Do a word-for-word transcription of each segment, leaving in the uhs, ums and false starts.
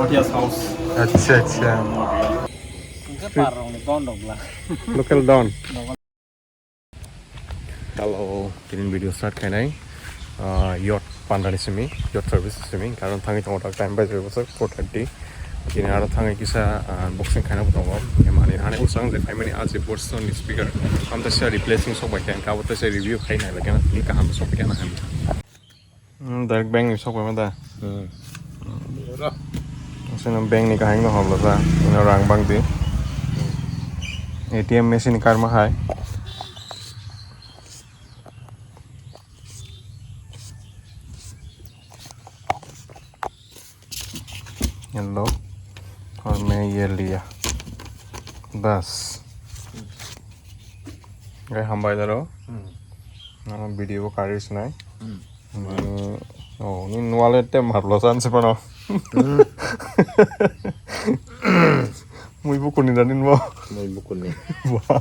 Matthias House. Acha, acha. Hwnkhe parrokni don rok bla. Local don. Hello, tini video start khainai. Ah, yacht pandani simi, yacht service simi. Karon thangwi tongo tak time bai bwswk four thirty. Tini aro thangwi kisa, ah, unboxing khaina bo tongo. Mani hani usang je phaimani a je Bose ni speaker. Amta se replacing sok bai khe, abo ta se review khai nai lai khe, tini kaham sok bai khe na hamya. Hmm, direct bank ni sok bai ma da. Hmm. Aswk bank ni kaham no holo sa, ino rang bang di. A T M machine kar ma hai. Hello. Or me ye liya. Bas. Gai hambai daro. Hmm. Nang video bo kari sinai. Hmm. Ni, oh, ni nwale te marlo san se pano. Hmm. Mui buku ni dani nwa. Mui buku ni. Wah.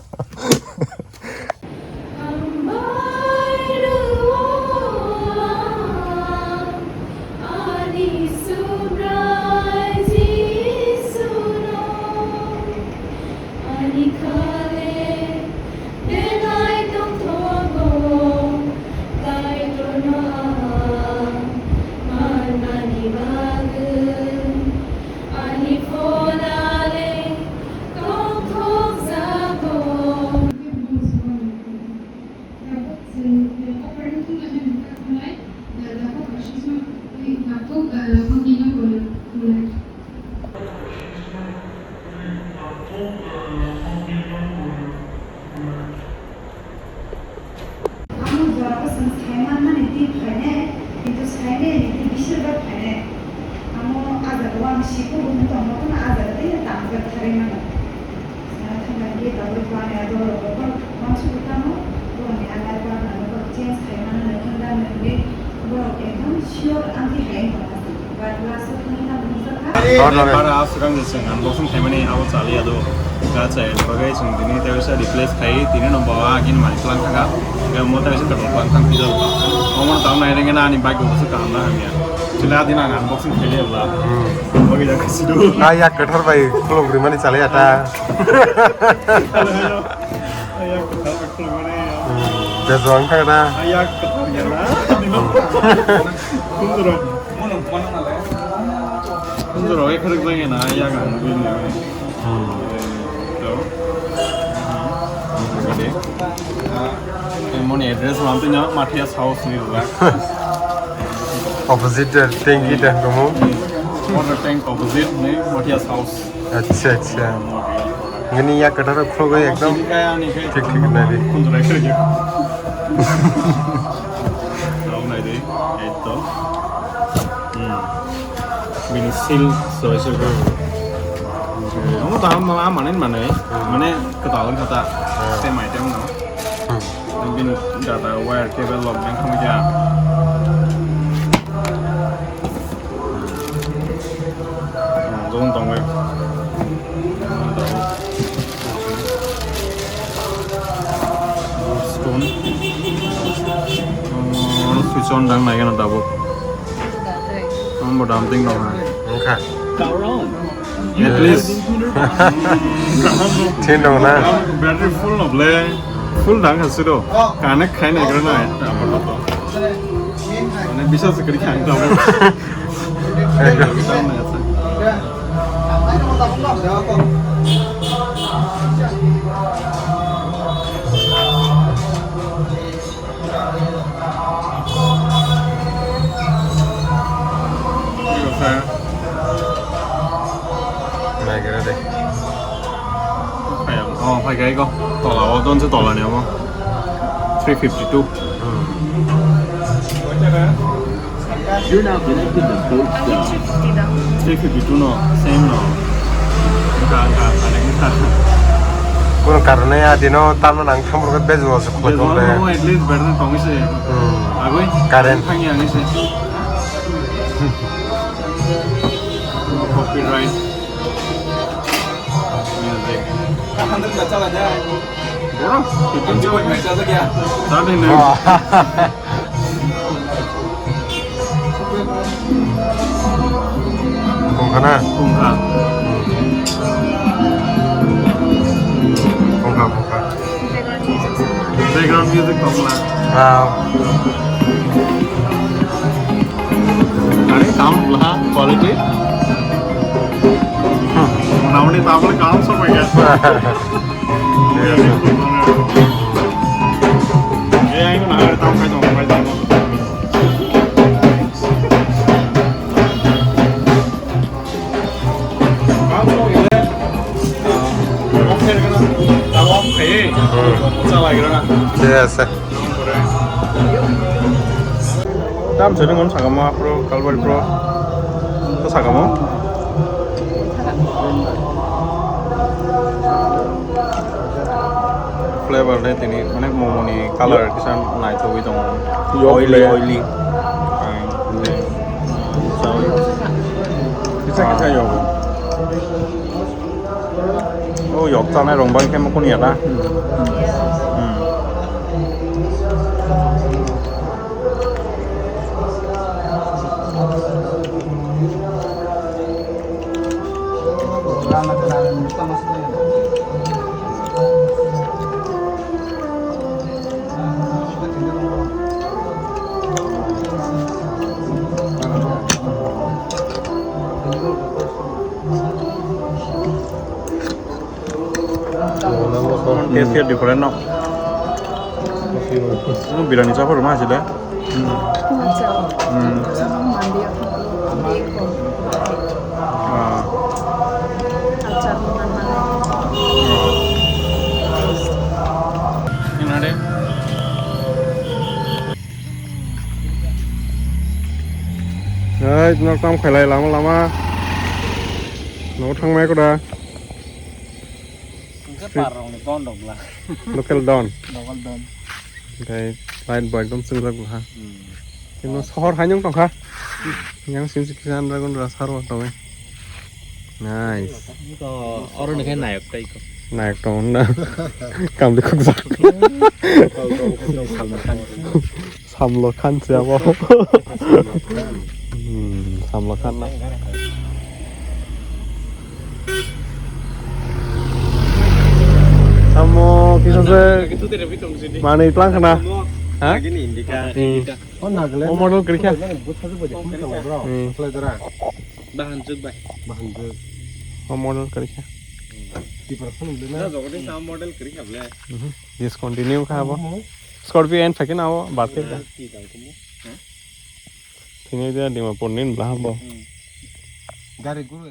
Amo jora bwswng sai manmani tin phainai, kintu sainai ni tin bisir bar phainai. Amo ah jaga o ang siko bo wng tongma phano ah jaga tei no tangjak tharwi mano. Sana thangna hinkhe tabuk bani a borok rok uansuk tamo, borokni a life partner rok change khai mano hwnwi tamo hwnwi borok ekdom sure ang khe hai wng tongma. Para aswk ang je chwng unboxing khaimani abo chaliya do. Gacha bagwi chwng tini tei waisa replace khai tini no bawa agini malik lang thangkha. Tei omo tei waisa kwtal kwlang thang pijak. Omo no tamo nai rengena ani bike bo se kaham na hamya. Chwla adina ang unboxing khailiya bla. Hmm. Bagwi jak sidu. Ah, yak kwthar bai khulok rimani chaliya ta. Yak kwthar bai khulok mani. Hmm. Bejwang thangna. Yak kwthar ya na. Kunjurok. Kunjurok ekharek jagena yagan bini. Hmm. To. Gede. Moni address lam tino Matthias House ni ruga. Opposite tank kita kamu. Water tank opposite ni Matthias House. Acha, acha. Ngani yak kwthar khulogwi ekdom. Thik, thik nai di. Kunjrai khe. Tau nai di. Eto. Hmm. Bini seal soi soi. Omo tamo ma mane mane. Mane kwtal wngkha ta. Same item no. Hmm. Bini data wire cable lock nang khamya. Jong tongwi. Stone. Ono switch on dang nai gana tabuk. Ang bo dam ting dong ha. Wngkha. At least. Tin dong na. Battery full no ble. Full dang ha siro. Connect khai nai gra nai. Mane bisas kri khai tabuk. Ekdom. Naigra de. Oh, phai kai ko. Tola o don se tola ni amo. Three fifty two. Hmm. You're now connected to both sides. Three fifty two no, same no. Ka, ka, connect ka. Kono karone adino tamno nang thamro bejwa se khulai. Bejwa tong le. No, at least better than tong se. Hmm. Agoi? Current. Thangi ang se. Copyright. Music. Boro? Tadi nih. Wah. Mana? Kungkha. Kungkha, kungkha. Background music tongla. Ah. Are, sound bla, quality? Hmm. Motamoti tabole kaam sob hoy gaya. Hmm. Thik ase. Tam sini ngon sagamo, pro, kalbari pro. To sagamo. Flavor de tini, mane momo ni color kisa naithogwi tongo. Yok oily, le. Oily. Ang, ne. Sawi. Kisa kisa yogo. Oh, yok chanai rong bai khe mokon ya da. Hmm. Taste different no. Ano biryani chapor ma sile. Hmm. Hmm. Ah. Hai, nok tam khailai lama lama. Nok thangmai koda. Hwnkhe par rok ni don rok bla. Local don. Local don. Hwnkhe light bo ekdom chwngjak bwkha. Hmm. Tino sohor hai nung tongkha. Yang sini kisa andra gondra sarwa tongwi. Nice. Oro ni khe nayok tai ko. Nayok tong na. Kamli khukjak. Salman Khan. Samlo Khan se abo. Hmm, Samlo Khan na. Samo kisa se manwi tlang khna. Ha? O model kwrwi kha. Hmm. Bahanjwk bai. Bahanjwk. O model kwrwi kha. Tipra phone le na. Na jogoni sa model kwrwi kha ble. Mhm. Discontinue kha abo. Mhm. Scorpio N phaikhe na abo, barkhe da. Ki dang kumu? Ha? Thini dia Dimapur ni bla bo. Hmm. Gari guru.